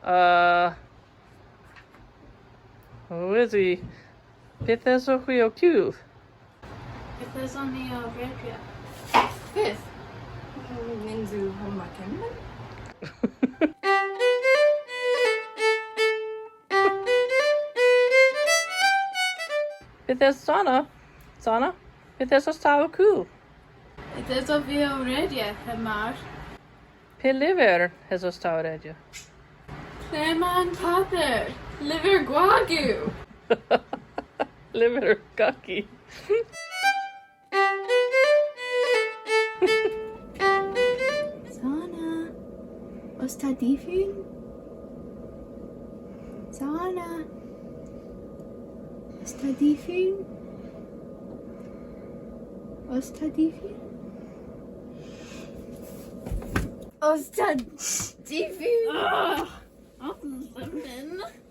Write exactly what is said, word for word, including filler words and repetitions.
Uh, who is he? Pyth esowgh hwi ow kul? Pyth eson ni ow redya? Pyth? Mm, nyns yw hemma kemmyn. Pyth es Sana? Sana? Pyth esos ta ow kul? Pyth esov vy ow redya, Hemar? Py lyver esos ta ow redya? Ple'ma'n paper? Lyver gwag yw! Lyver gaki. Sana, os ta difun? Sana, os ta difun? Os ta difun? Os ta difun? Ah! Os lemmyn.